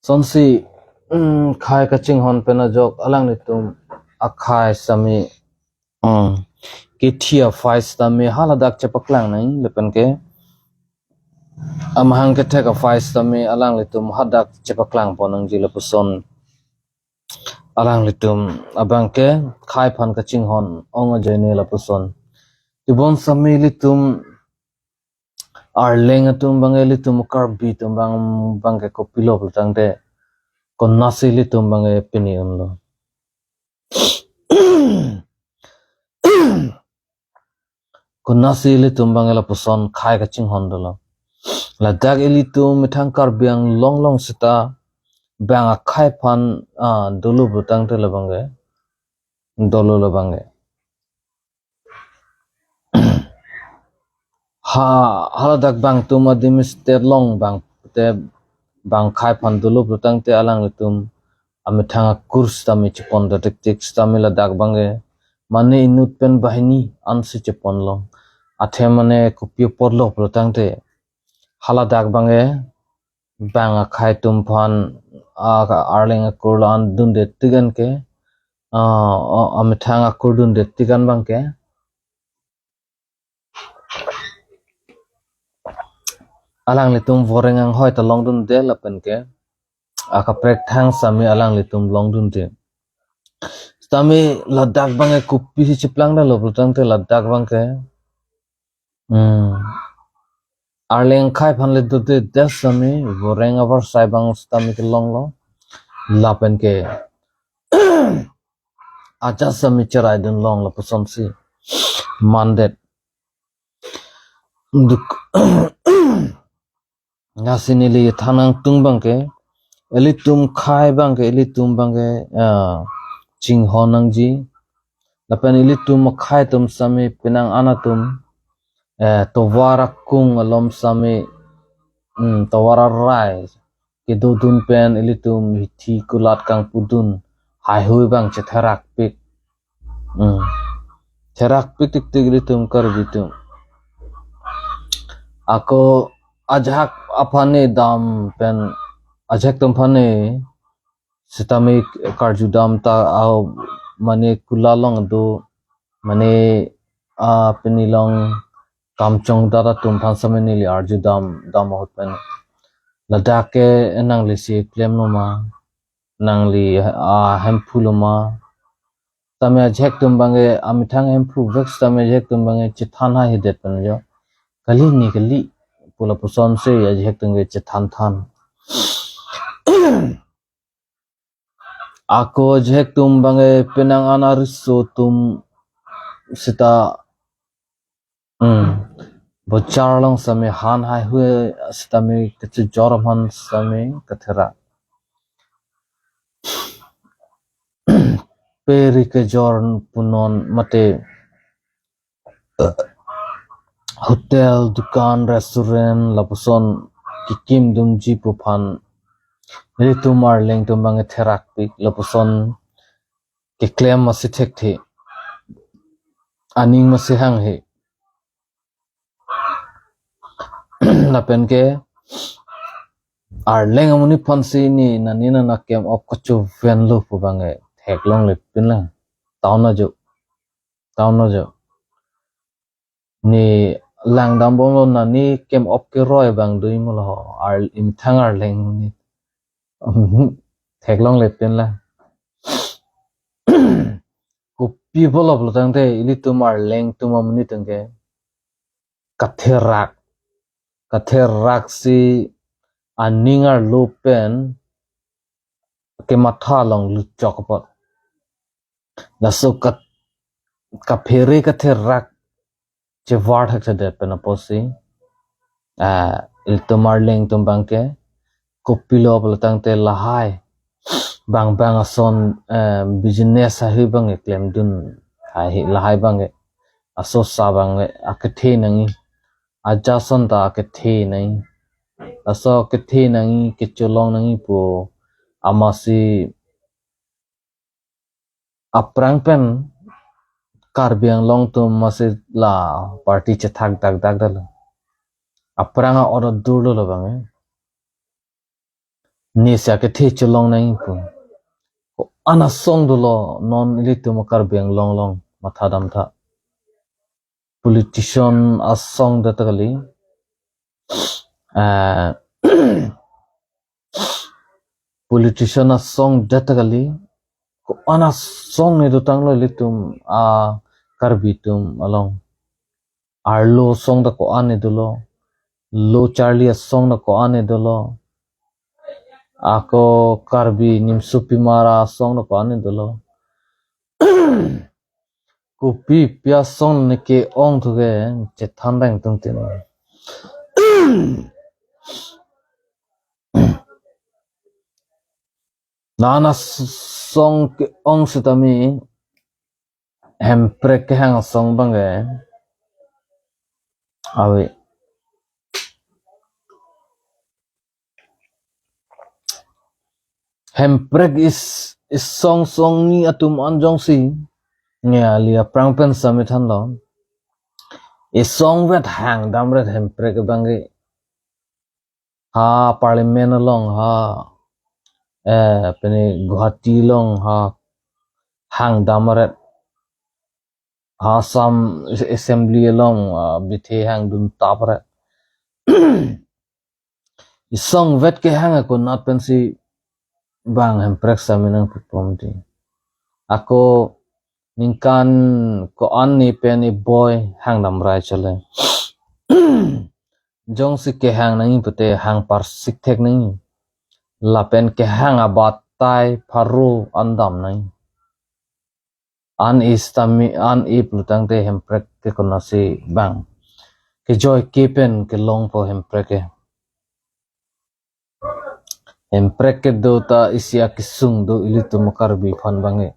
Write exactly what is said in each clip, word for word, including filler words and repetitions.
Sonsi, mm, khei kachinghon pen ajok alanglitum akhei sitame, mm, kethi aphai sitame haladak chepaklang nang lapen ke amahang kethek aphai sitame alanglitum hadak chepaklang pon nangji lapuson alanglitum abang ke khei aphan kachinghon ong ajoine lapuson. Tebon sitame ilitum Arleng atum abang ke, ilitum Karbi atum abang, abang ke kopilo pulotangte, konatsi ilitum abang ke pini unlo. Konatsi ilitum abang ke lapuson khei kachinghon dolo. Ladak ilitum methang Karbi Anglong along seta bang akhei aphan, ah, dolo pulotangte labang ke, dolo labang ke. Ha, haladak bang atum adim state along bang te bang khei aphan dolo pulotangte alanglitum amethang akur sitame chepon da tiktik sitame ladak abang ke mane inut pen banghini ansi cheponlong. Athe mane kopi apotlo pulotangte haladak abang ke bang akhei atum aphan, ah, Arleng akur lo-an dunde tik an ke, ah, ah, amethang akur dunde tik an abang ke alanglitum voreng anghoi ta longdunde lapen ke akaprek thang sitame alanglitum longdunde. Sitame ladak abang ke kopisi cheplang dalo pulotangte ladak abang ke, hmm, Arleng akhei aphan le dodedet sitame voreng avarsai abang sitame kelonglo lapen ke ajat sitame cheraidunlong lapusonsi mandet. Duk lasi neli than nangtung abang ke, ilitum khei abang ke, ilitum abang ke, ah, chinghon nangji. Lapen ilitum akhei atum sitame penang an atum, eh, tovar akung alom sitame, hmm, tovar arai kedodun pen ilitum hithi kulat kangpudun haihui abang chetherakpik. Hmm. Therakpik tiktik ilitum Karbi atum. Ako ajahak aphan ne dam pen, ajahak atum aphan ne sitame karjudam ta, ah, mane kula along do, mane, ah, pini along kam chongdat atum aphan sitame neli arjudam, dam ahut pen. Ladak ke nanglisi klemlo ma, nangli, ah, Hemphu lo ma. Sitame ajahak atum abang ke amethang Hemphu vek sitame ajahak atum abang ke chethan haihedet pen jo. Kali ne kali pu lapusonsi ajahak atum ke chethanthan. Ako ajahak atum abang ke penang an ariso atum seta, hmm, bochar along sitame han haihui sitame kachejor aphan sitame katherak. Peri kejor punon mate hotel, dukan, restaurant lapuson kekimdunji pu aphan ilitum Arleng atum abang ke therakpik lapuson keklem masi thekthe, aning masi hanghe. Lapen ke Arleng amonit aphansi ne nani nana camp off kachovenlo pu abang ke theklongle pinlang. Town ajo. Town ajo. Ne langdambomlo, nani camp off keroi abang do-i molo ho. Ar, imethang Arleng amonit. Theklongle pinlang. Kopi pulo pulotangte ilitum Arleng atum amonit atum ke katherak. Katheraksi aning arlo pen kematha along lutchok apot. Laso kat, kaphere katherak chevar thakthedet pen apotsi, ah, ilitum Arleng atum abang ke kopilo pulotangte lahai bang bang ason, eh, business haihui abang ke klemdun, haihui lahai abang ke asosa abang ke akethe nangji, ajat ason ta akethe nangji. Laso akethe nangji, kecholong nangji pu amatsi aphrang pen Karbi Anglong atum masi la party chethak dak dak dalo. Aphrang a-order durlo labang eh. Nesi akethe chelong nangji pu. Ko-an asong dolo non ilitum Karbi Anglong along matha damtha. Politician asong det kali. Eh, politician asong det kali. Ko-an asong ne dotanglo ilitum a-Karbi atum along. Arlo asong ta ko-an ne dolo. Lo charli asong ta ko-an ne dolo. Ako Karbi nimsupimar asong ta ko-an ne dolo. Kopi pi asong ne ke-ong thu ke chethan dang tung tin. Nana s-, song ke-ong sitame hemprek kehang asong abang ke. Awi. Hemprek is, isong song ni atum anjong si. Nge ali aphrang pen sami thanlo. Isong vet hang damret hemprek abang ke. Ha parliament along ha, eh, pini Guwahati along ha hang damret. Ha Assam assembly along, ah, bithe hang dun tapret. Isong vet kehang ako nat pensi bang hemprek sami nangpupom ti. Ako ningkan ko-an ni pen iboi hang damrai chole. Jongsi kehang nangji pute hang parsik thek nangji. Lapen kehang abatai pharo an dam nangji. An istami an ip lutangte hemprek ke konasi bang. Kejoi ke pen kelongpo hemprek ke. Hemprek kedo ta isi akesung do ilitum Karbi aphan abang ke.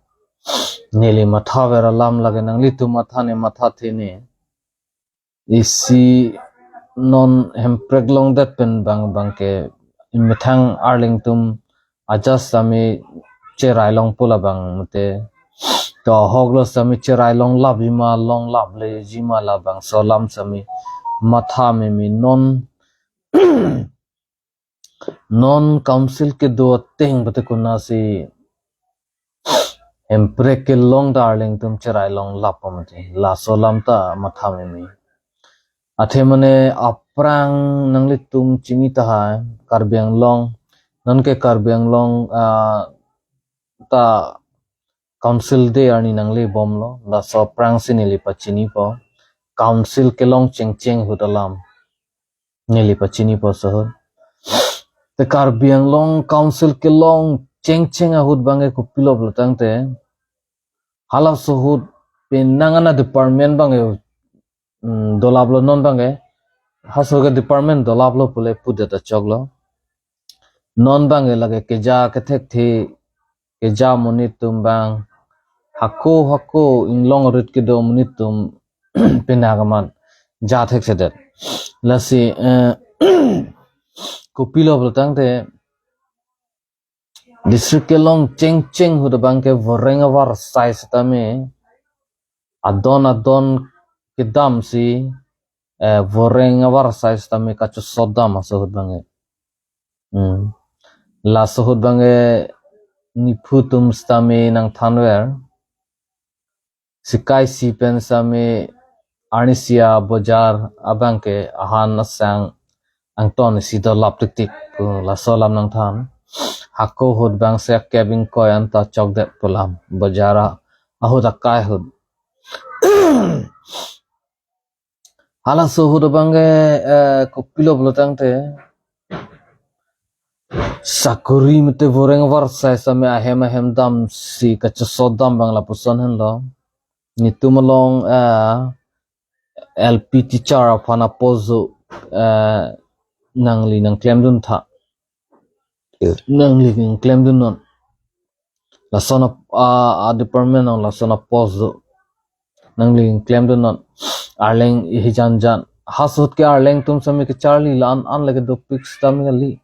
Neli matha ver alam lake nanglitum matha ne mathathe ne. Isi non hemprek longdet pen bang bang ke imethang arleng atum aja sami cherai longpo labang mate. To ahoklo sami cherai longlap jima, longlap le jima labangso alam sami matha meme non. Non council kedo ateng pute konasi hemprek kelong ta arleng atum cherai longlap pamati. Laso alam ta matha meme. Athe mane aphrang nanglitum chini tahai Karbi Anglong. Non ke Karbi Anglong, ah, ta council day arni nangle bomlo. Laso aphrangsi neli pachinipo. Council kelong chengcheng ahut alam neli pachinipo ahut. Te Karbi Anglong Council kelong chengcheng ahut abang ke kopilo pulotangte. Halaso ahut penang ana department abang ke, mm, dolaplo non abang ke. Halaso ke department dolaplo pule pudet achoklo. Non abang ke lake keja kethekthe keja monit atum abang, hako hako inglong arit kedo monit atum pina kaman ja theksedet. Lasi, eh, kopilo pulotangte district kelong chengcheng ahut abang ke voreng avar asai sitame adon adon kedamsi, eh, voreng avar asai sitame kachosot dam aso ahut abang ke. Hmm. Laso ahut abang ke niphu atum sitame nangthanver. Sikai si pen sitame arnisia bojar abang ke ahan asang angton isi dolap tiktik. Ko laso alam nangthan. Hako ahut abang si akep ingkoi anta chokdet pu alam. Bojar ahut akai ahut. Halaso ahut abang ke, eh, kopilo pulotangte. Sakori mate voreng avar asai sitame ahem ahem damsi kachosot dam abang lapuson henlo. Netum along, eh, L P teacher aphan apost do, eh, nangli nangklemdun tha. Nangli nangklemdun non. Lason a, a, a department along lason apost do. Nangli nangklemdun non. Arleng ihi jan jan. Halaso ahut ke arleng atum sami kecharli la-an an lake dopik sitame kali.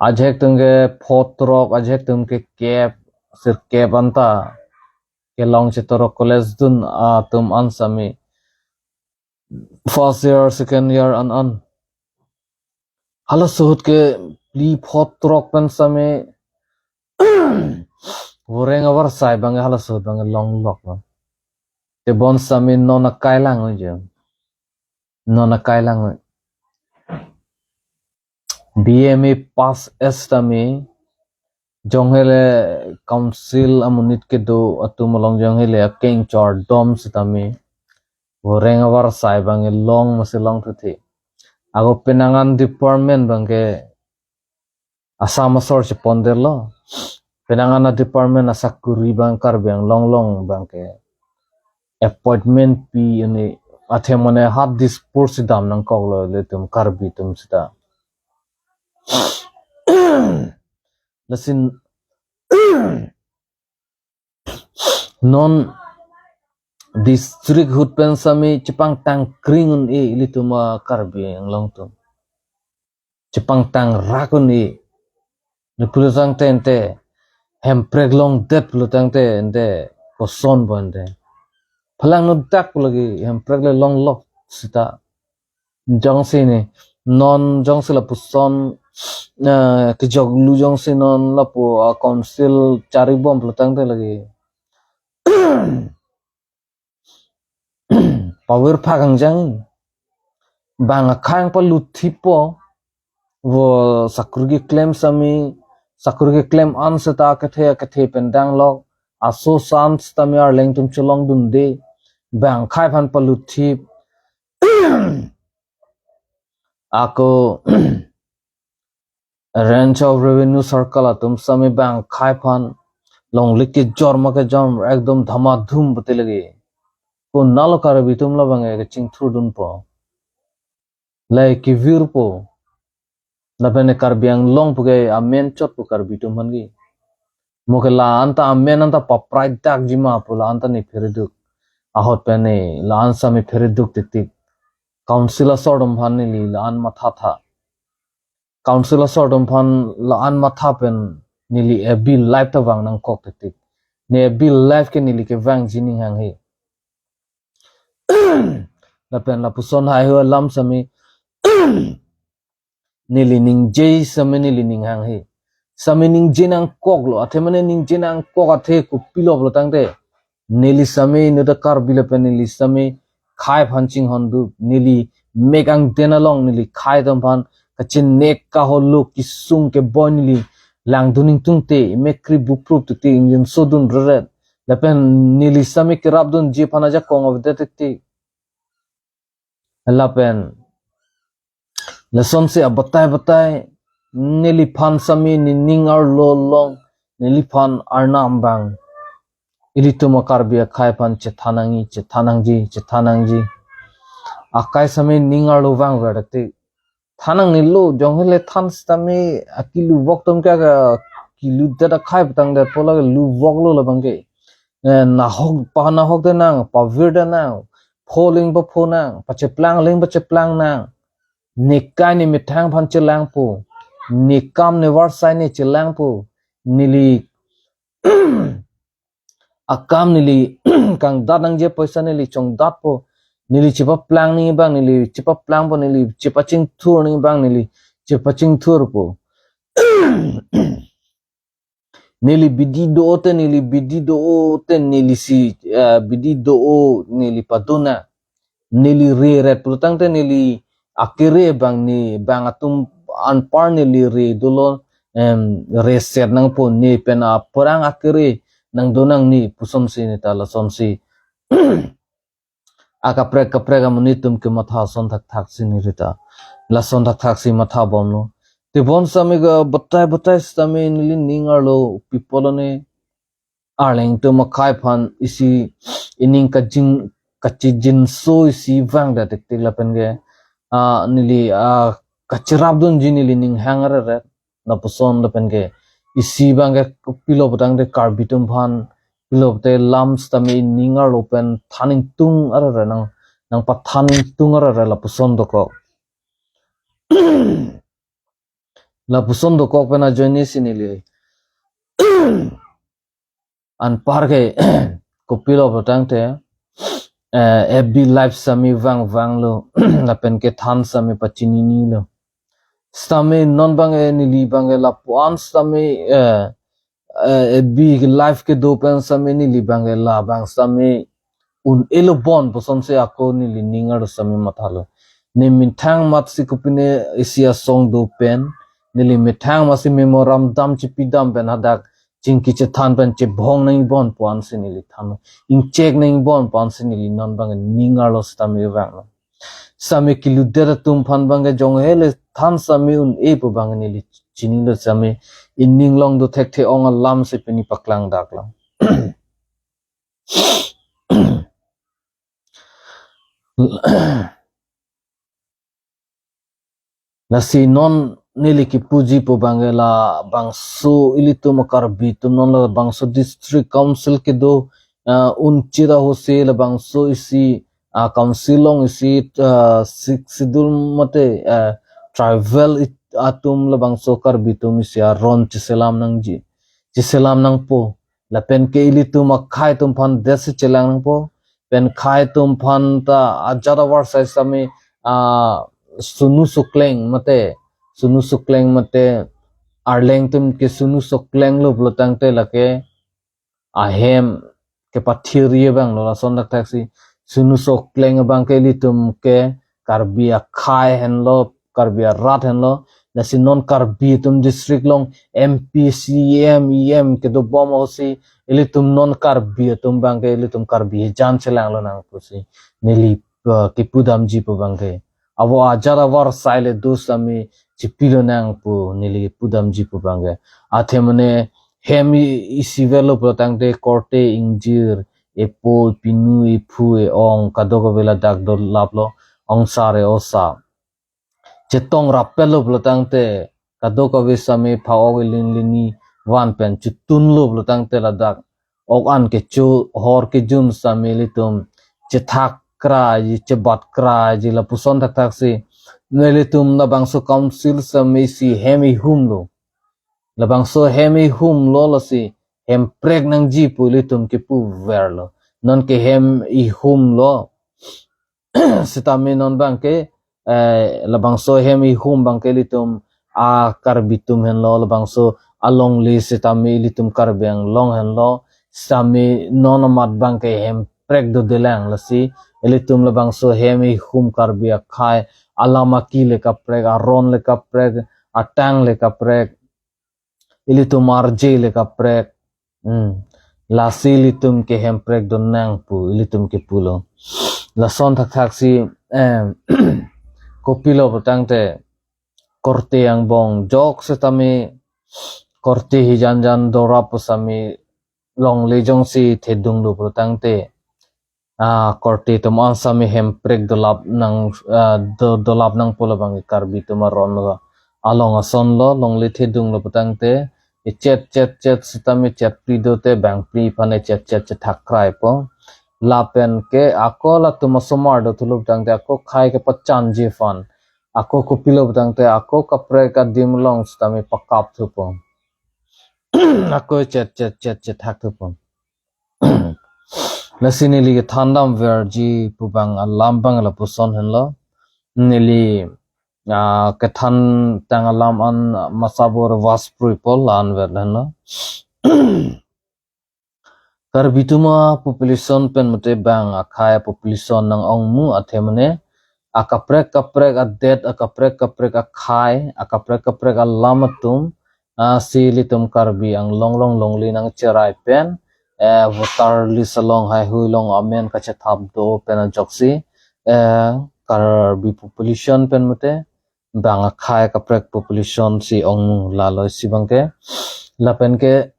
Ajahek atum ke pho throk, ajahek atum ke kep, sirkep anta kelong chetorok college dun atum an sami first year, second year an an. Halaso ahut ke phli pho throk pen sami voreng avarsai abang halaso ahut abang longlok lo. Tebon sami non akai lang je. Non akai lang. B M A pass sitame, jong hele council amonit kedo atum along jong hele akeng chor dom sitame, voreng avarsai abang long masi longthuthi. Ako penang an department abang ke Assam asor chepondetlo. Penang an department asakuri abang Karbi Anglong along abang ke appointment pi ini, athe mane hat Dispur si dam nangkoklo ilitum Karbi atum sita. Lason non district ahut pen sami chepangtang kring un-e ilitum a Karbi Anglong atum. Chepangtang rak un-e. Ne pulo tangte ante, Hemprek longdet pulo tangte ante, koson bo ante. Phalang nodak pulo lake Hemprek le longlok sita. Jongsi ne, non jongsi lapuson, eh, kejoklu jongsi non lapu, ah, council charibom pulo tangte lake pavir phak angjang. Bang akhang paluthi po. Vo sakuri keklem sami, sakuri keklem an seta kethe kethe pen danglok. Aso san sitame arleng atum chelong dunde. Bang akhai aphan paluthi. Ako Range of Revenue Circle atum sami bang akhai aphan longle kejor ma kejor ekdom dhamadhum pute lake. Konatlo Karbi atum labang ke chingthur dunpo. Lake virpo. Lapen ne Karbi Anglong puke amen chotpo Karbi atum aphan ke. Mo ke la anta amen anta paprai dakji ma pu la anta ne phereduk. Ahut pen ne la an sami phereduk titik. Council asor atum aphan neli la an mathatha. Council asor atum aphan la an matha pen neli F B live ta vang nangkok titik. Ne F B live ke neli kevangji ning hanghe. Lapen lapuson haihui alam sami neli ningje sami neli ning hanghe. Sami ningje nangkoklo, athe mane ningje nangkok athe kopilo pulo tangte. Neli sami nuda Karbi lapen neli sami akhai aphan chinghon duk, neli mek angden along neli akhai atum aphan kachenek kaholo kesung keboi neli langdun ingtungte, mek kri buprup titik ingjinso dun reret. Lapen neli sami kerapdunji aphan ajakong avedet titik. Lapen lasonsi abatai batai neliphan sami nening arlo along neliphan arnam abang ilitum a Karbi akhai aphan chethan nangji, chethan nangji, chethan nangji. Akai sami ning arlo vangver titik. Than nangnelo, jong hele than sitame akilu vok atum ke akilu det akhai pu tangdet po lake lu voklo labang ke. Eh, nahok pa nahok det nang, pavir det nang, pho aling papho nang, pacheplang aling pacheplang nang. Ne kai ne methang aphan chelangpo. Ne kam ne varsai ne chelangpo. Neli akam neli kangdat nangji apoisa neli chongdatpo. Neli chepaplang nangji abang neli chepaplangpo, neli chepachingthur nangji abang neli chepachingthurpo. Neli bidi do-o te, neli bidi do-o te, neli si, eh, bidi do-o neli padona. Neli reret pulo tangte neli akere abang ne bang atum anpar neli re dolo, em, reset nangpo, ne pen aphrang akere nangdo nangne pusonsi neta lasonsi akaprek kaprek amonit atum kematha ason thakthaksi ne rita. Lason thakthaksi matha bomlo. Tebon sami ke batai batai sitame neli ning arlo pi pulo ne arleng atum akhai aphan isi ining kajing kachijinso isi vangdet titik lapen ke, ah, neli, ah, kacherapdunji neli ning hang areret. Lapuson lapen ke isi abang ke pilo pu tangte Karbi atum aphan pilo pute lam sitame ining arlo pen than ingtung areret nang, nangpathan ingtung areret lapuson dokok. Lapuson dokok pen ajoine si neli Anparke kopilo pulotangte, eh, F B live sitame vangvanglo, lapen kethan sitame pachininilo. Sitame non abangke neli abangke lapu-an sitame, eh, eh, F B live kedo pen sitame neli abangke labang sitame un-elo bon pusonsi ako neli ning arlo sitame mathalo. Ne methang amatsi kopine isi asong do pen, neli methang amatsi memoram dam chipidam pen hadak chingki chethan pen chebhong nangji bon pu-ansi neli thanlo. Ingchek nangji bon pu-ansi neli non abangke ning arlo sitame vanglo. Sitame kelut det atum aphan abangke jong hele than sitame un-e pu abangke neli chinilo, sitame ining along do thekthe ong alamsi pini paklang daklo. Lasi non neli kipuji pu abangke labangso ilitum Karbi atum non labangso district council kedo, ah, unchira hose labangso isi, ah, council along isi, ah, Sixth Schedule mate, ah, tribal it-, atum labangso Karbi atum isi aron cheselam nangji, cheselam nangpo. Lapenke ilitum akhei atum aphan detsi chelang nangpo. Pen khei atum aphan ta ajat avarsai sitame, ah, sunu sukleng mate, sunu sukleng mate, Arleng atum ke sunu suklenglo pulotangte lake ahem kepathirji abanglo, lason thakthaksi sunu sukleng abangke ilitum ke Karbi akhei henlo, Karbi arat henlo. Lasi non Karbi atum district along M P, C E M, E M kedobom ahutsi ilitum non Karbi atum abangke ilitum Karbi hijan chelanglo nang pusi neli, eh, kipudamji pu abangke. Avo ajat avarsai le do sitame chipilo nang pu neli kipudamji pu abangke. Athe mane hem i-, isi verlo pulotangte korte ingjir, epo, epinu, ephu, e-ong, kadokave ladak dolaplo, ongsar e-osa. Chetong rappetlo pulotangte, kadokave sitame pha-ok elin lini van pen chetunlo pulotangte ladak ok an kecho hor kejun sitame ilitum chethakkraji, chebatkreji lapuson thakthaksi. Nelitum labangso council sitame isi hem ihumlo. Labangso hem ihumlo, lasi hemprek nangji pu ilitum kipuverlo. Nonke hem ihumlo. Sitame non abangke, eh, labangso hem ihum abangke ilitum a-Karbi atum henlo, labangso alongle sitame ilitum Karbi Anglong henlo, sitame non amat abangke hemprek dodelang, lasi ilitum labangso hem ihum Karbi akhei, alam aki le kaprek, aron le kaprek, atang le kaprek, ilitum arje le kaprek. Hmm. Lasi ilitum ke hemprek do nang pu ilitum kipulo. Lason thakthaksi, em, kopilo pulotangte korte angbong jok sitame korte hijan jan dorap pu sitame longle jongsi thedunglo pulotangte, ah, korte atum an sitame hemprek dolap nang, ah, do-, dolap nangpo labang Karbi atum aron lo. Along asonlo, longle thedunglo pulotangte, echet chet chet sitame chetphli dote bangphli aphan echet chet chethakkraipo. Lapenke ako latum asomar dothulo pulotangte ako khei kepachanji aphan, ako kopilo pulotangte ako kaprek adim along sitame pakapthupo. Ako chet chet chet chethakthupo. Lasi neli kethandam verji pu abang alam abang lapuson henlo. Neli, ah, kethan tang alam an masabor vas pruipol la-an ver henlo. Karbi atum apopulation pen mate bang akhei apopulation nang-ongmu athe mane akaprek kaprek adet, akaprek kaprek akhei, akaprek kaprek alam atum, ah, si ilitum Karbi Anglong along longle nangcherai pen, eh, voter list along haihui along amen kachethap do pen ajoksi, eh, Karbi population pen mate bang akhei kaprek population si ongmu lalo isi abangke. Lapenke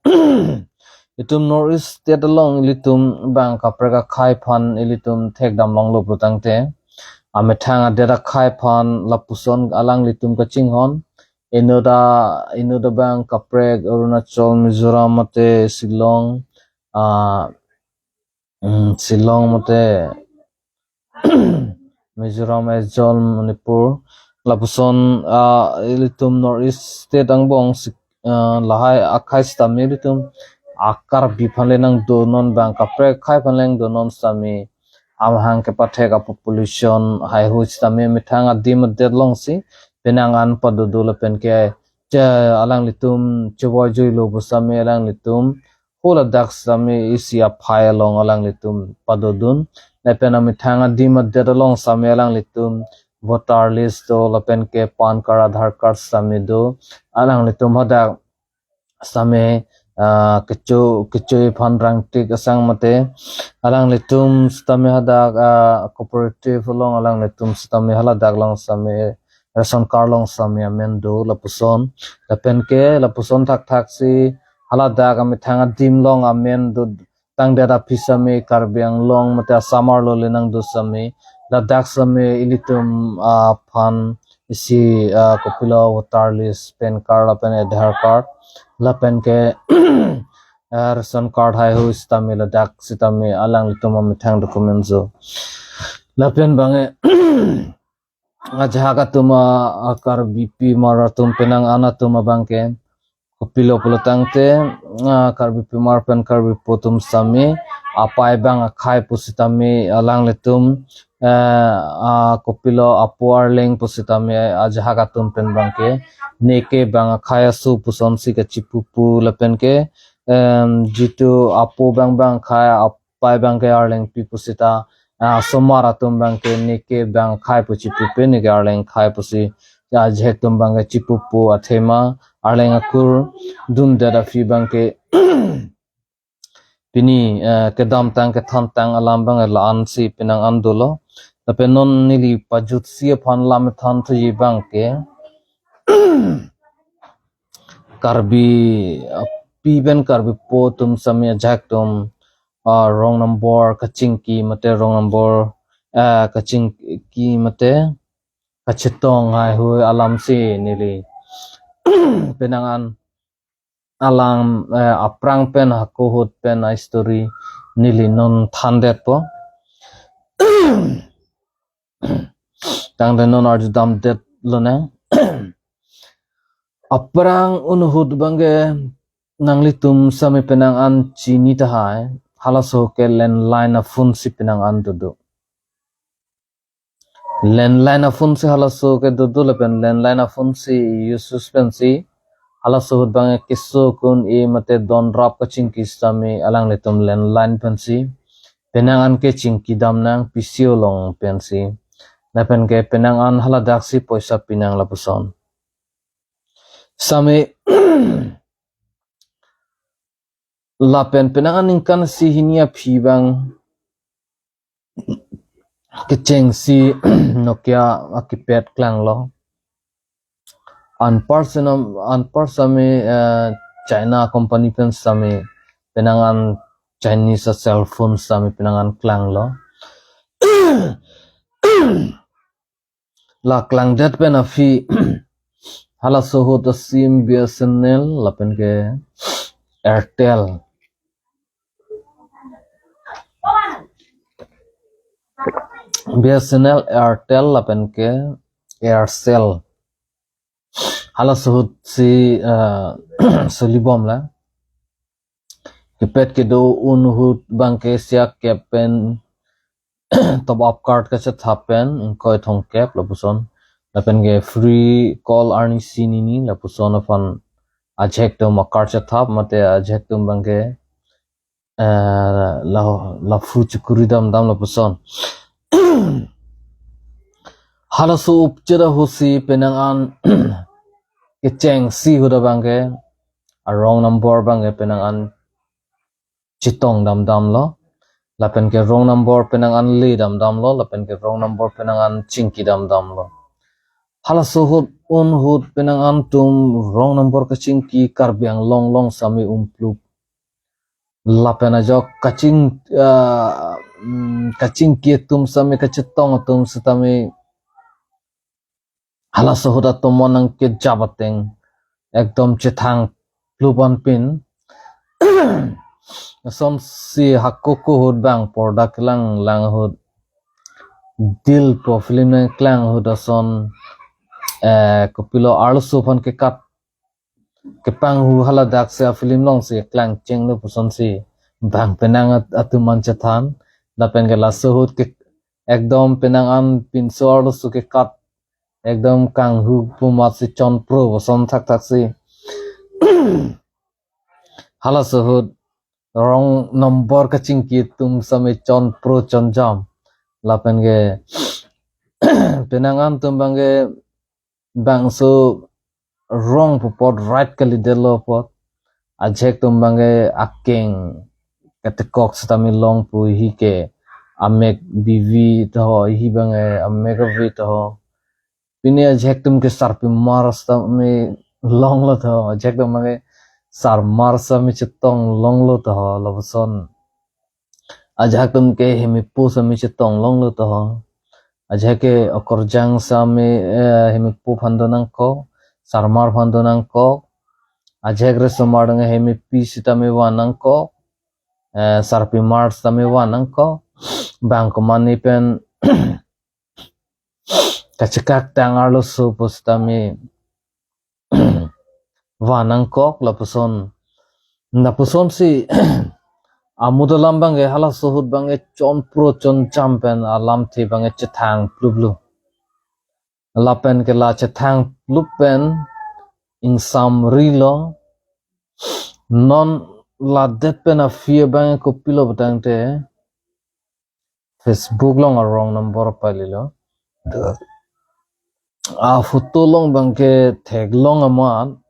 itum North East State along ilitum bang kaprek akhei aphan ilitum thekdam longlo pulotangte, amethang adet akhei aphan lapuson alanglitum kachinghon. Inut a, inut abang kaprek Arunachal, Mizoram mate Shillong, ah, mm, Shillong mate Mizoram, Aizawl, Manipur, lapuson, ah, ilitum North East State angbong si-, ah, lahai akhei sitame ilitum a Karbi aphan le nangdo non bang kaprek akhai aphan le nangdo non sitame amahang kepathek a population haihui sitame methang adim adet alongsi penang an padodo lapen ke che alanglitum chevoi juilo pu sitame alanglitum haladak sitame isi aphai along alanglitum padodun. Lapen amethang adim adet along sitame alanglitum voter list do lapen ke PAN card, Aadhaar card sitame do. Alanglitum hadak sitame, ah, kecho, kecho aphan rangtik asang mate alanglitum sitame hadak, ah, cooperative along alanglitum sitame haladak along sitame ration card along sitame amen do lapuson. Lapen ke lapuson thakthaksi haladak amethang adim along amen do tangdet aphi sitame Karbi Anglong mate Assam arlo le nangdo sitame ladak sitame ilitum, ah, aphan isi, ah, kopilo voter list, PAN card lapen Aadhaar card lapen ke ah, ration card haihui sitame ladak sitame alanglitum amethang document do. Lapen bang ke ajahak atum a, a Karbipi mar atum penang an atum abang ke kopilo pulo tangte, ah, Karbipi mar pen Karbipo atum sitame apai bang akhai pusitame alanglitum, eh, ah, kopilo apo arleng pusitame ajahak atum pen bang ke neke bang akhai aso pusonsi kachipupu lapen ke, em, jitu apo bang bang akhai apai bang ke arleng pi pusita, ah, asomar atum bang ke neke bang akhai pu chipupe, neke arleng akhai pusi ajahak atum bang ke chipupu athema arleng akur dundet aphi bang ke pini, eh, kedamtang kethandamtang alam bang ke la-ansi penang an dolo. Lapen non neli pajutsi aphan lam than thuji bang ke Karbi, ah, pi pen Karbipo atum sitame ajahak atum, ah, wrong number kachingki mate wrong number, ah, kachingki mate kachetong haihui alamsi neli penang an alam, eh, aphrang pen hako ahut pen a story neli non thandetpo. Tangte non arjudamdet lonang. Aphrang un ahut bang ke nanglitum sitame penang an chini tahai, halaso ke landline aphone si penang an dodo. Landline aphone si halaso ke dodo lapen landline aphone si use pensi halaso ahut bang ke keso kun-e mate donrap kachingki sitame alanglitum landline pensi penang an ke chingki dam nang, P C O along pensi. Lapen ke penang an haladak si poisa pinang lapuson. Sitame lapen penang aningkan isi hini aphi bang kechengsi Nokia akipad klanglo. Anpar sitame, anpar sitame, eh, China company pen sitame penang an Chinese a cell phone sitame penang an klanglo. La klangdet pen aphi halaso ahut a sim B S N L lapen ke Airtel. B S N L, Airtel lapen ke Aircel. Halaso ahut si, eh, solibomlo. Kipad kedo un ahut bang ke isi akep pen top up card kachethap pen ingkoi thomkep lapuson. Lapen ke free call arni isi hini lapuson aphan ajahak atum a card chethap mate ajahak atum bang ke, eh, la, laphu chekuri damdam lapuson. Halaso upchera ahut si penang an kechengsi ahut abang ke a wrong number bang ke penang an chetong damdamlo. Lapen ke wrong number penang an le damdamlo. Lapen ke wrong number penang an chingki damdamlo. Halaso ahut un ahut penang an atum wrong number kachingki Karbi Anglong along sitame umplup. Lapen ajok kaching, ah, mm, kachingki atum sitame kachetong atum sitame halaso ahut atomon nangkejap ateng ekdom chethang plup anpin. Lasonsi hako ahut bang porda kelang lang ahut Dil pu film nangklang ahut ason, eh, kopilo arloso aphan kekat kepanghu haladak si a-film along si klangcheng lo pusonsi bang penang at-, atum an chethan, lapen ke laso ahut ke ekdom penang an pinso arloso kekat ekdom kanghu pu amat si chonpro puson thakthak si halaso ahut wrong number kachingki atum sitame chonpro chonjam. Lapen ke penang an atum abang ke bangso wrong pu apot right kalidetlo apot ajahak atum abang ke akeng katekok sitame long pu, hi ke amek bivi to, hi abang ke amek ave to. Pini ajahak atum ke sarpimar sitame longlo to, ajahak atum abang ke sarmar sitame chetong longlo to, lapuson ajahak atum ke hemepo sitame chetong longlo to. Ajahak ke okorjang sitame, eh, hemepo aphan do nangkok, sarmar aphan do nangkok, ajahak resomar dang hemepi sitame van nangkok, eh, sarpimar sitame van nangkok, bang komane pen kachekak tang arloso pusitame van nangkok lapuson. Lapuson si amut alam abang ke halaso ahut abang ke chonpro chonjam pen alamthe abang ke chethang pluplo. Lapen ke la chethang plup pen ingsamrilo. Non ladet pen a-fear abang ke kopilo putangte Facebook along a-wrong number palilo. A-photo along abang ke theklong amat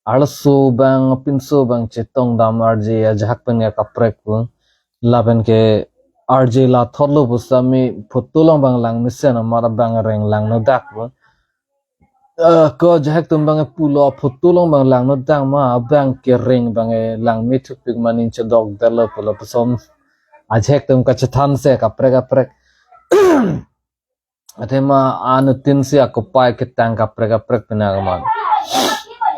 arloso abang pinso abang chetongdam arje ajahak pen ya kaprek pu. Lapen ke arje la thotlo pusitame photo along abang langmesen amat abang reng langnodak pu. Eh, ko ajahak atum abang pulo, photo along abang langnodak ma, abang ke reng abang langme thupik ma, ning chedokdetlo pu lapuson ajahak atum kachethan si kaprek kaprek. Athema anuttin si akopai ketang kaprek kaprek penang amat.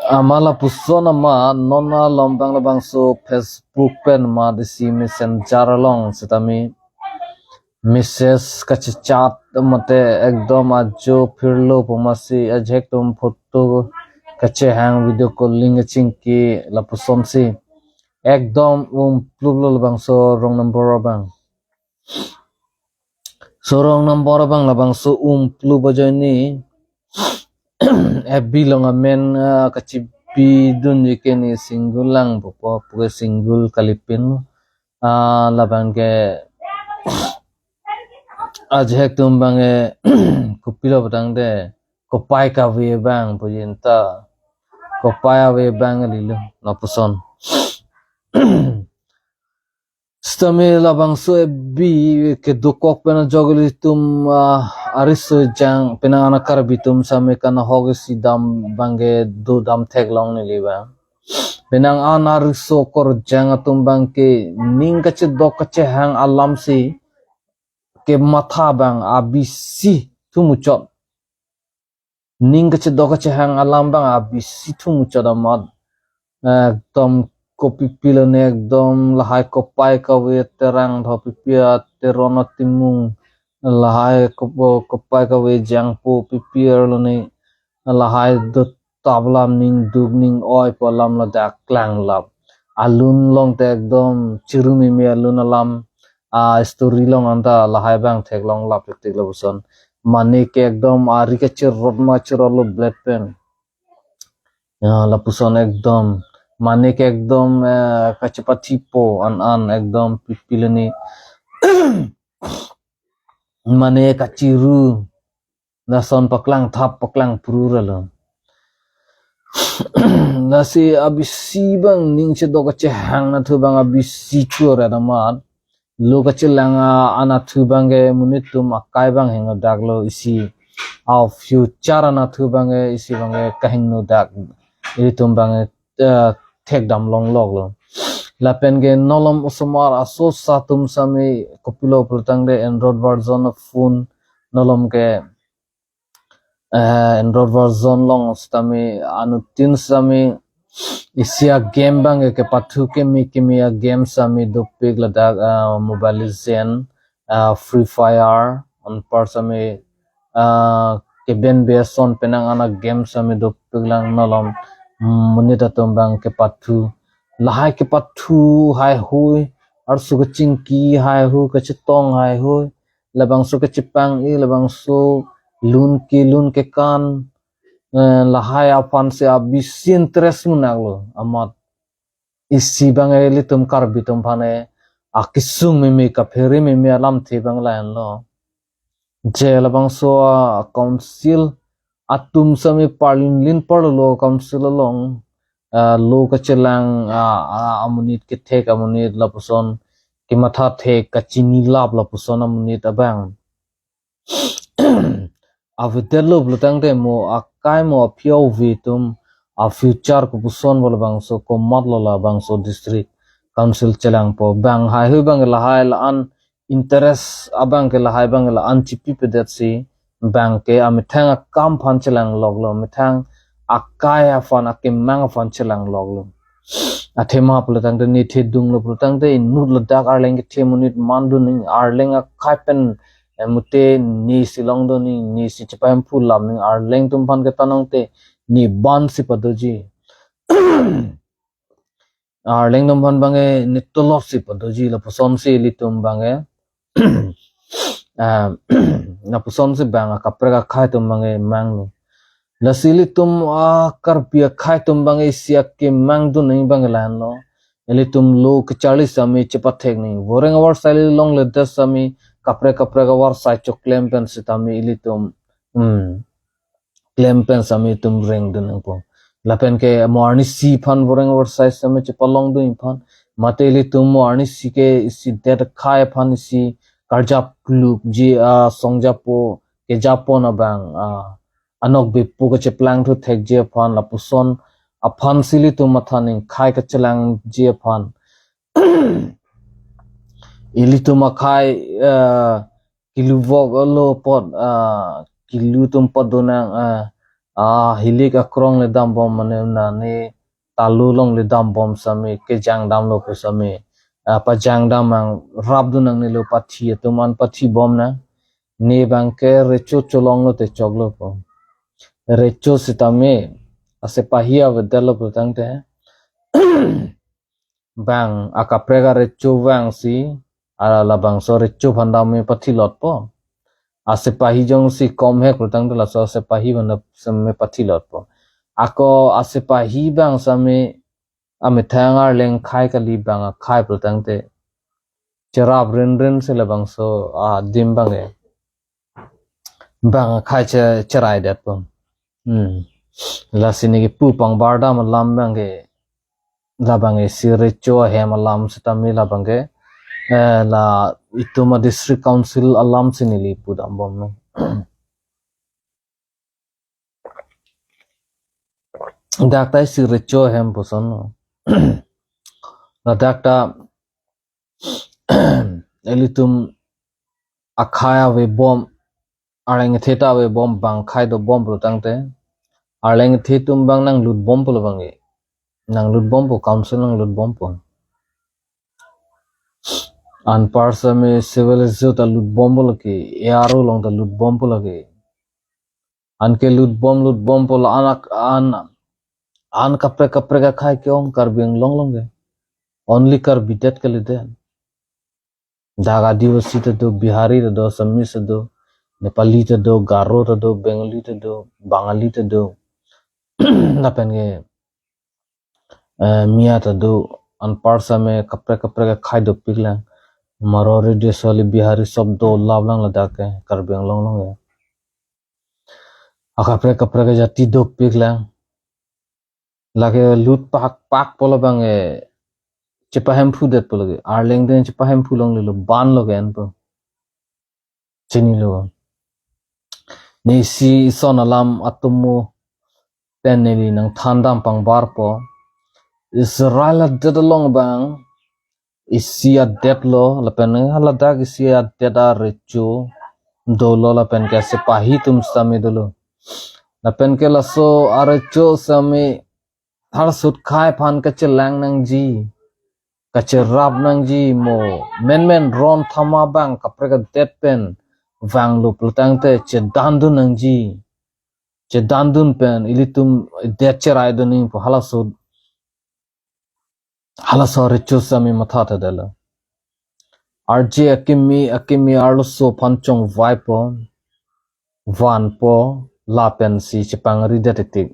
Amat lapuson amat non alom abang labangso Facebook pen amat isi Messenger along sitame message kachechat mate ekdom ajo phirlo pu amatsi ajahak atum photo kachehang, video calling kachingki lapusonsi ekdom umpluplo labangso wrong number abang. So wrong number abang labangso umplup ajoine F B along amen, ah, kachibidunji ke ne single lang pupo, puke single kalipin. Ah, labang ke ajahak atum abang ke kopilo putangte kopai kave abang puji anta, kopai ave abang lilo lapuson. Sitame labangso F B kedokok pen ajok ilitum, ah, ariso ejang penang an a-Karbi atum sitame kanahok isi dam abang ke dodam theklong neli abang. Penang an ariso okorjang atum abang ke ning kachedok kachehang alamsi kematha abang abisi thumuchot. Ning kachedok kachehang alam abang abisi thumuchot amat. Ekdom kopi pilone ekdom lahai kopai kave Terang Dhopipi, Teron Timung, lahai kopo-, kopai kave Jangpo Pipi arlone lahai dotap alam, ning duk ning oi pu alam ladak klanglap. Alun along te ekdom chirumimi alun alam, a-story along anta lahai abang theklong lap tik tik lapuson. Mane ke ekdom ari kachirot ma chirotlo blet pen. Ya, lapuson ekdom. Mane ke ekdom, eh, kachepathipo an an ekdom pipileni. Mane kachiru. Lason paklang thap paklang pru ra lo. Lasi abisi abang ning chedok kachehang anatthu abang abisi chore amat. Lo kachelang a-, anatthu abang ke monit atum akai abang hingno dak lo isi. A-future anatthu abang ke isi abang ke kahingno dak. Ilitum abang ke, eh, thekdam longlok lo. Lapen ke nolom osomar asosa atum sitame kopilo pulotangte Android version of phone nolom ke eh, Android version along sitame anuttin sitame isi a-game abang ke kepathu keme keme a-game sitame dopik ladak, eh, Mobile Legend, eh, Free Fire, anpar sitame, eh, keben beson penang an a-game sitame dopik lang nolom. mm, monit atum abang kepathu. Lahai kepathu haihui, arso kachingki haihui, kachetong haihui, labangso kachepang-i, labangso lun kelun kekan, eh, lahai aphan si abisi interest munak lo, amat isi abang ilitum Karbi atum aphan e akesung meme kaphere meme alamthe abang lahenlo. Je labangso a-council atum sami parlin lin parlo council along, ah, lo kachelang, ah, ah, amonit kethek amonit lapuson kematha thek kachinilap lapuson amonit abang avedetlo pulotangte mo akai mo aphi ave atum a-future kopuson pu labangso komatlo labangso district council chelangpo. Bang haihui abang lahai la-an interest abang ke lahai abang la-an chipipedet si abang ke amethang akam aphan chelangloklo, methang akai aphan akemang aphan chelangloklo. Athema pulotangte ne thedunglo pulotangte inut ladak Arleng kethe monit mandun ning Arleng akai pen, eh, mute ne si longdun ning ne si chepahemphu lam ning Arleng atum aphan ketanong te ne ban si padoji. Arleng atum aphan abang e ne tolop si padoji lapuson si ilitum abang e ah, lapuson si abang akaprek akhai atum abang e manglo. Lasi ilitum a-Karbi akhai atum abang e isi akemang dun ning abang e lahenlo. Ilitum lo kecharli sami chepathek ning. Voreng avarsai longledet sami kaprek kaprek avarsai choklem pen sitame ilitum, hmm, klem pen sami itum rengdun nangpo. Lapen ke mo arnisi aphan voreng avarsai sami chepalongdun aphan. Mate ilitum mo arnisi ke isi det akhai aphan isi karjap klukji asong japo kejapo na abang, ah, anok bepo kecheplang thu thekji aphan lapuson aphan si ilitum matha ning akhai kachelangji aphan. Ilitum akhai, eh, keluvok alo apot, ah, kelu atum apot donang, ah, ah, hilik akrong le dambom mane na ne talu along le dambom sami kejang damlo pu sami, ah, pajang dam ang rap donang ne lo pathi atum an pathi bom nang. Ne abang ke recho cholonglo te choklo po. Recho sitame asepahi avedetlo pulotangte bang akaprek arecho vangsi, ala labangso recho aphan dam me pathilotpo. Asepahi jongsi komhek pulotangte laso asepahi aphan dam me pathilotpo. Ako asepahi abang sami amethang Arleng akhai kali, bang akhai pulotangte cherap rinrin si labangso adim abang e bang akhai che-, cheraidetpo. Hmm. Lasi ne kepu pangbar dam alam abang ke, labang e isi recho ahem alam sitame labang ke, eh, la itum a-district council alam si neli pudam bomlo. Dak ta isi recho ahem pusonlo. Ladak ta ilitum akhai ave bom, Arleng kethe ta ave bom, bang akhai do bom pulotangte Arleng kethe atum abang nanglut bompo labang e. Nanglut bompo, council nanglut bompo. Anpar sami civil institute ta lut bompo lake, A R O along ta lut bompo lake. Anke lut bom lut bompo la anak an, an kaprek kaprek akhai ke-ong Karbi Anglong along ke. Only Karbi det kali det. Dak Adivasi ta do, Bihari ta do, Assamese ta do, Nepali ta do, Garo ta do, Bengali ta do, Bangali ta do. Lapen ke, eh, Miya ta do, anpar sami kaprek kaprek akhai dopiklang. Marwari, Deshwali, Bihari sob dolaplang ladak ke, Karbi Anglong along ke. Akaprek kaprek ajati dopiklang. Lake lut pak pak po labang e chepahemphudetpo lake. Arleng den chepahemphu longlelo, banlo ke-enpo. Chinilo. Ne isi ison alam atomo pen neli nangthan dam pangbarpo. Israel adet along abang isi adet lo, lapen haladak isi adet arecho dolo, lapen ke asepahi atum sitame dolo. Lapen ke laso arecho sitame harsut akhai aphan kachelang nangji, kacherap nangji mo, menmen ron thama abang kaprek adet pen vanglo pulotangte chedandun nangji. chedandun pen ilitum det cherai dun nangji pu halaso, halaso recho sami matha thadelo. Arje akimi akimi arloso aphan chongvaipo, vanpo, lapensi chepangri det tik tik.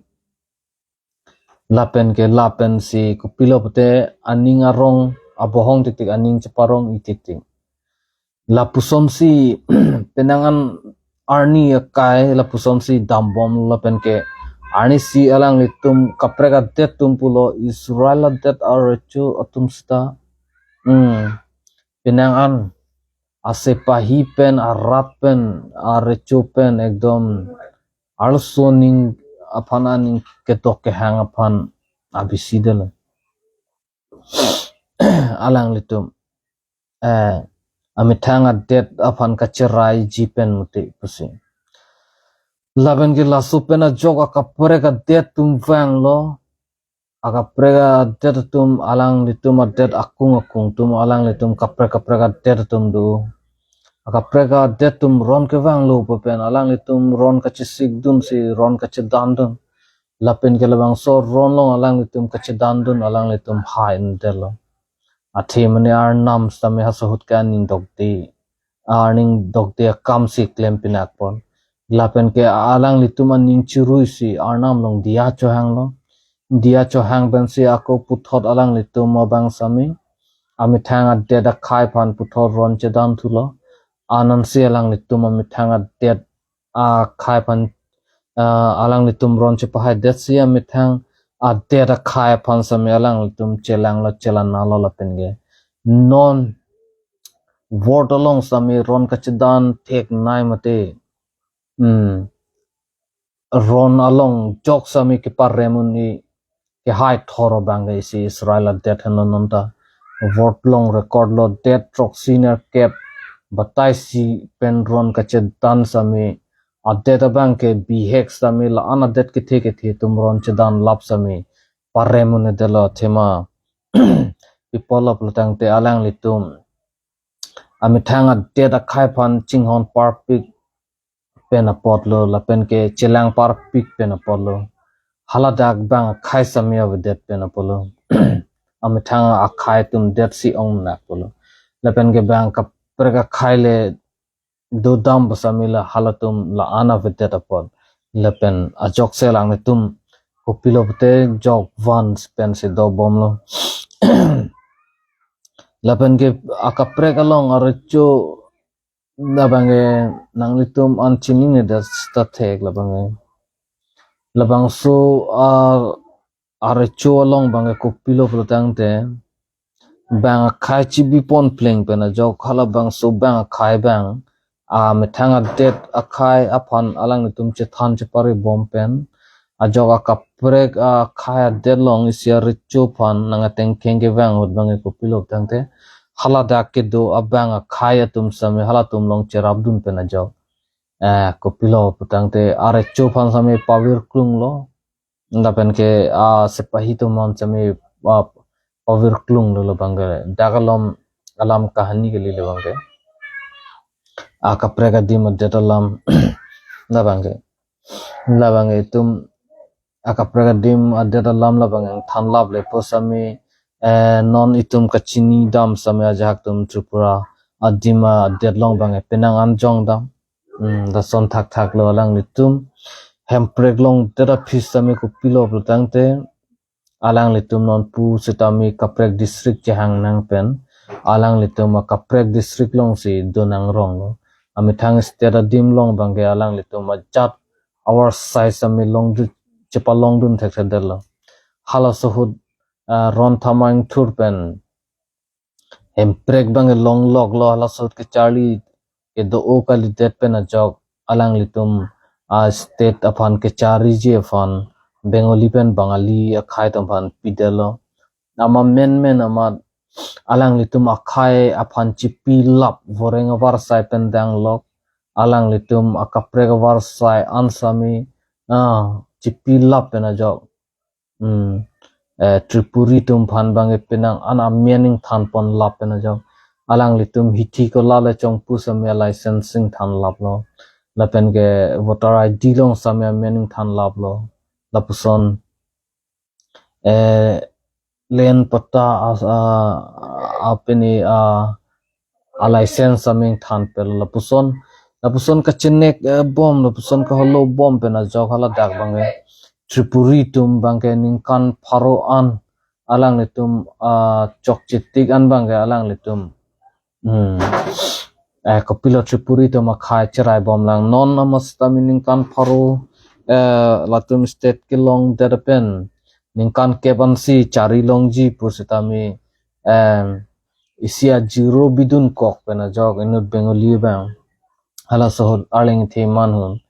Lapen ke lapensi kopilo pute aning arong abohong tik tik, aning cheparong-i tik tik. Lapusonsi penang an arni akai lapusonsi dambom lapen ke arnisi alanglitum kaprek adet atum pulo Israel adet arecho atum sita. Hmm. Penang an asepahi pen arat pen arecho pen ekdom arloso aning aphan aning kedok kehang aphan abisi delo. Alanglitum, eh, amethang adet aphan kacheraiji pen muti pusi. Lapen ke laso pen ajok akaprek adet atum vanglo. Akaprek adet atum alanglitum adet akung akung atum alanglitum kaprek kaprek adet atum do. Akaprek adet atum ron kevanglo pu pen alanglitum ron kachesikdunsi ron kachedandun. Lapen ke labangso ron along alanglitum kachedandun alanglitum hai-un detlo. Athe mane Arnam sitame halaso ahut ke aning dokde, aning dokde akamsi klem pinakpon. Lapen ke alanglitum aning chiruisi Arnam along diya chohanglo. Diya chohang pensi ako puthot alanglitum abang sami amethang adet akhai aphan puthot ron chedan thulo. Anansi alanglitum amethang adet akhai aphan, ah, alanglitum ron chepahai detsi amethang adet akhai aphan sami alanglitum chelanglo chelanalo lapen ke non vot along sami ron kachedan theknei mate, hmm, ron along jok sami keparem un-e kehai thor abang ke isi Israel adet henlo nonta. Vot along record lo det throksi nerkep batai isi pen ron kachedan sami adet abang ke bihek sami la-an adet kethe kethe atum ron chedan lap sami parem un-e detlo athema. Pi pulo pulotangte alanglitum amethang adet akhai aphan chinghon parpik pen apotlo lapen ke chelang parpik pen apotlo. Haladak bang akhai sami avedet pen apotlo. Amethang akhai atum detsi ong nang pulo. Lapen ke bang kaprek akhai le dodam pu sami la halatum la-an avedet apot. Lapen ajok se alanglitum kopilo pute jok van pensi dobomlo. Lapen ke akaprek along arecho labang ke nanglitum an chinine det sita thek labang ke. Labangso a arecho along bang ke kopilo pulotangte bang akhai chibipon pleng pen ajok halabangso bang akhai bang amethang adet akhai aphan alanglitum chethan chepari bom pen ajok akaprek akhai adet along isi arecho aphan nang ateng keng kevang ahut bang ke kopilo pulotangte haladak kedo abang akhai atum sami halatum along cherapdun pen ajok, eh, kopilo pulotangte arecho aphan sami pavirklunglo. Lapen ke asepahi atum aphan sami, ah, pavirklunglo labang ke. Dak alom alam kahani kali labang ke. Akaprek adim adet alam labang ke. Labang ke itum akaprek adim adet alam labang ke thanlap le pu sami, eh, non itum kachini dam sami ajahak atum Tripura adim adet along bang ke penang an jongdam. Hmm, lason thakthak lo alanglitum. Hemprek along det aphi sami kopilo pulotangte alanglitum nonpu sitame kaprek district chehang nang pen alanglitum akaprek district alongsi do nangronglo. Amethang state adim along bang ke alanglitum ajat avarsai sami longdun chepalongdun thekthedetlo. Halaso ahut, ah, Ron Thamang Ingthur pen hemprek bang ke longloklo halaso ahut kecharli kedo-o kalidet pen ajok alanglitum a state aphan kecharliji aphan Bengali pen Bangali akhai atum aphan pidetlo. Amat menmen amat alanglitum akhai aphan chipilap voreng avarsai pen danglok alanglitum akaprek avarsai an sami, ah, chipilap pen ajok. Hmm. Eh, Tripuri atum aphan bang ke penang an amen ingthanponlap pen ajok. Alanglitum hithi kola le chongpu sami licensing thanlaplo. Lapen ke voter I D along sitame amen ingthan laplo. Lapuson, eh, land patta a, a, a pini a, a license sitame ingthan pelo. Lapuson, lapuson kachenek, eh, bom, lapuson kaholo bom pen ajok haladak abang, eh, Tripuri atum abang ke ningkan pharo an alanglitum, ah, chokche tik an abang ke alanglitum. Hmm. Eh, kopilo Tripuri atum akhei cherai bomlang. Non amat sitame ningkan pharo, eh, latum state kelongdet pen ningkan kep ansi chari longji pu sitame, eh, isi a zero bidunkok pen ajok inut Bengali abang. Halaso ahut arleng the manhun.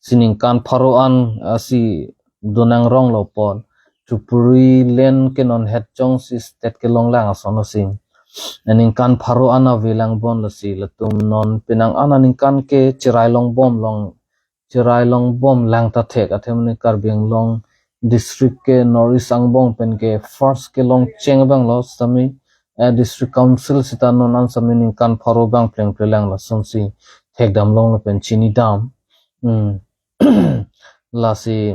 Si ningkan pharo an, ah, si donang ronglo pon. Tripuri land ke non het jongsi state kelonglang ason lo si. Ningkan pharo an avelang bon lo si latum non penang an aningkan ke cherai long bomlong, cherai long bomlang ta thek, athe mane Karbi Anglong district ke North East angbong pen ke first kelongcheng abang lo sitame, eh, district council sita non an sitame ningkan pharo abang plengplelang lasonsi thekdam long lapen chinidam. Hmm. Lasi,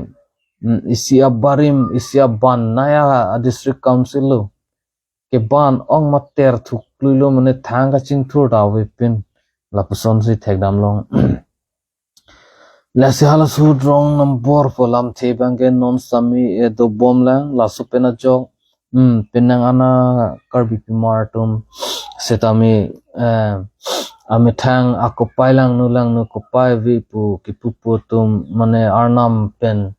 mm, isi abarim, isi aban naya a district council lo. Keban ong mater thukluilo mane thang kachingthur ta avepin. Lapusonsi thekdam long. Lasi halaso ahut rong number pu alamthe abang ke non sitame, eh, dobomlang, laso pen ajok. Hmm, penang an a Karbi pimar atum sitame, eh, amethang akopai langno langno kopai ave pu kipu pu atum mane arnam pen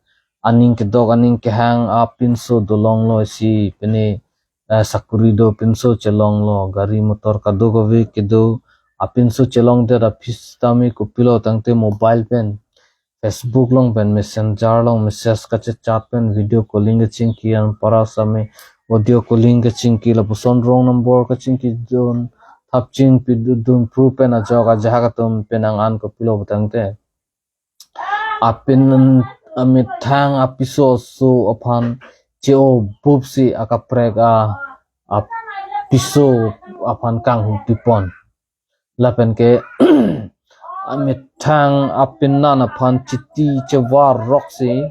aning kedok aning kehang apinso dolonglo si pini, eh, sakuri do pinso chelonglo, gari motor kadokave kedo apinso chelongdet aphi sitame kopilo tangte mobile pen Facebook along pen Messenger along message kachechat pen video calling kachingki anpara sitame audio calling kachingki lapuson wrong number kachingki dun thapching pidun proof pen ajok ajahak atum penang an kopilo pu tangte. Apin amethang apiso aso aphan che-o bupsi akaprek a apiso aphan kanghu pipon. Lapen ke amethang apinan aphan chiti chevar roksi,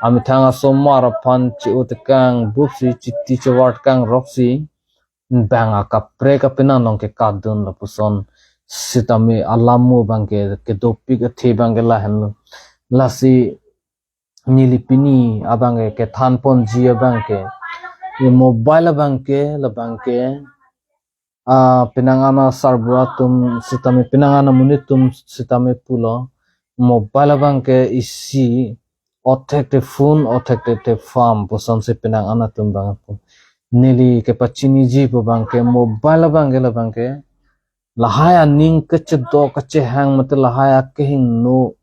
amethang asomar aphan che-o tekang bupsi chiti chevar tekang roksi, bang akaprek apinan along ke kadun lapuson sitame alam mo abang ke kedopik athe abang ke lahenlo. Lasi neli pini abang ke kethan ponji abang ke, ye mobile abang ke, labang ke, ah, penang an a sarbura atum sitame, penang an amonit atum sitame pulo, mobile abang ke isi othek te phone, othek te te farm pusonsi penang an atum abang pu. Neli kepachiniji pu abang ke mobile abang ke labang ke lahai aning kachedok kachehang mate lahai akehingno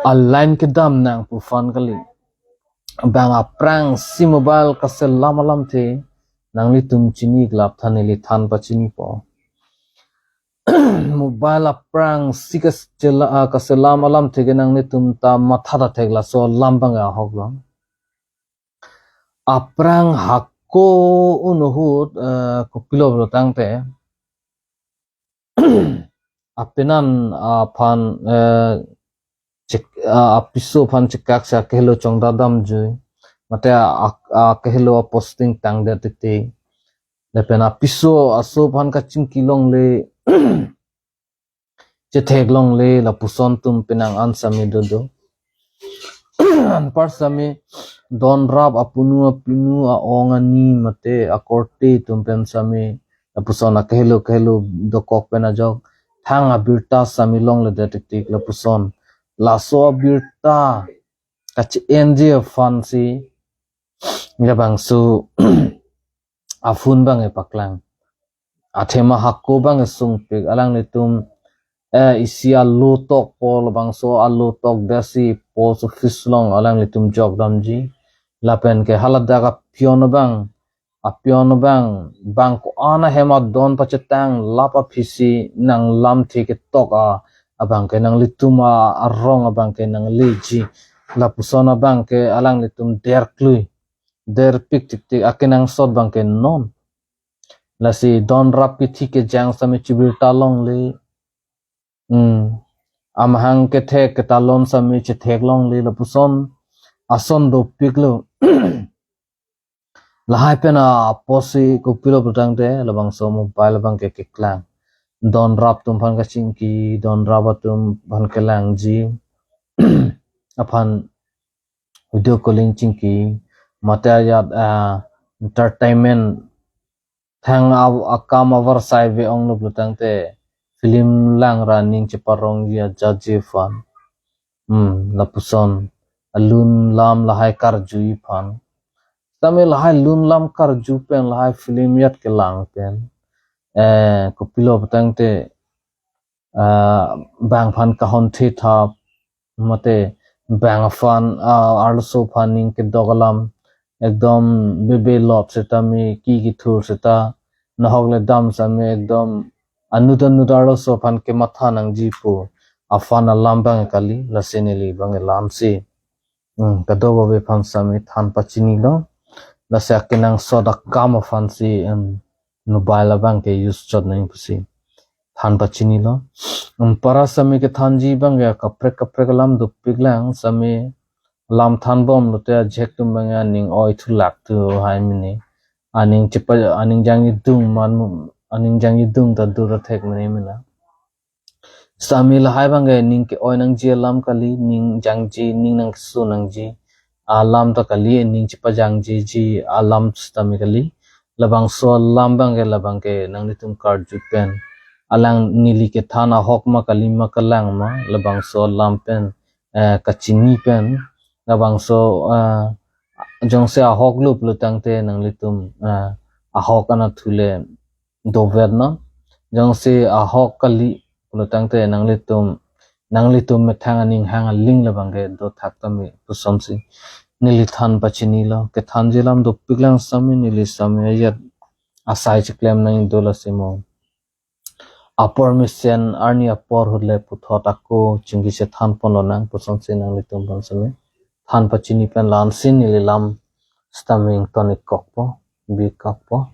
a line kedam nangpuphan kali. Bang aphrangsi mobile kaselam alamthe nanglitum chini klap than neli than pachinipo. Mobile aphrangsi kasela-, ah, kaselam alamthe ke nanglitum ta matha ta thek laso alam abang ahok lo. Aphrang hako un ahut, eh, kopilo pulo tangte. Apinan aphan, eh, chek-, ah, apiso aphan chekak si akehelo chongdadam jui. Mate a-, a-, akehelo aposting tangdet titi. Lapen apiso aso aphan kachingki longle, chethek longle lapuson atum penang an sitame dodo. Anpar sitame don rap apunu apinu a-ong ani mate akorte atum pen sitame lapuson akehelo kehelo dokok pen ajok thang abirta sitame longledet tiktik lapuson. Laso abirta kache-enji aphansi labangso a-phone abang epaklang. Athema hako abang esungpik alanglitum, eh, isi alo tokpo labangso alo tokdet si post office along alanglitum jokdamji. Lapen ke haladak apion abang, apion abang, bang ko-an ahem adon pachetang lap aphisi nanglamthe ketok a, abang ke nanglitum a arong abang ke nangleji. Lapuson abang ke alanglitum derklui, derpik tiktik akenangsot abang ke non. Lasi don rap kithi kejang sitame chibirta longle. Hmm. Amahang kethek ketalon sami chetheklongle lapuson ason dopiklo. Lahai pen apotsi kopilo pulotangte labangso mobile abangke keklang. Donrap atum aphan kachingki, donrap atum aphan kelangji aphan video calling chingki, mate ajat, ah, entertainment thang a-, akam avarsai ave-onglo pulotangte film langra aning cheparongji ajatji aphan. Hmm, lapuson alun lam lahai karjuji aphan. Tame lahai lun lam karju pen, lahai film ajat kelang pen, eh, kopilo pulotangte, ah, bang aphan kahon thethap, mate bang aphan, ah, arloso aphan aning kedok alam ekdom bebe lot seta, me ki kithur seta, nahok le dam sami ekdom anut anut arloso aphan kematha nangji pu aphan alam abang kali, lasi neli abang la-ansi, hmm, kadokave aphan sami than pachinilo. Lasi akenangsot akam aphansi, em, mobile abangke use chot nang pusi than pachinilo. Em, para sami kethanji abangke kaprek kaprek alam dopiklang, sami lam thanbomlote ajek atum abangke aning oi thulak thu hai mene. Aning chepa, aning jangji dung man mu, aning jangji dung ta dur thek mene mena. Sami lahai abangke ning ke-oi nangji alam kali, ning jangji, ning nangkeso nangji alam ta kali, ning chepajangjiji alam sitame kali. Labangso alam abangke labangke nanglitum karju pen, alang neli kethan ahok ma kali ma kelang ma, labangso alam pen, eh, kachini pen, labangso, eh, jongsi ahoklo pulotangte nanglitum, eh, ahok anatthu le dovernon. Jongsi ahok kali pulotangte nanglitum, nanglitum methang aning hang aling labangke dothak tame pusonsi neli than pachinilo. Kethanji alam dopiklang sami, neli sami ajat asai cheklem nangji do, lasi mo apor mesen arni apor ahut le puthot ako chingki chethan ponlonang pusonsi nanglitum aphan sami than pachini pen la-ansi neli lam sitame ington-ik kokpo, bi kokpo.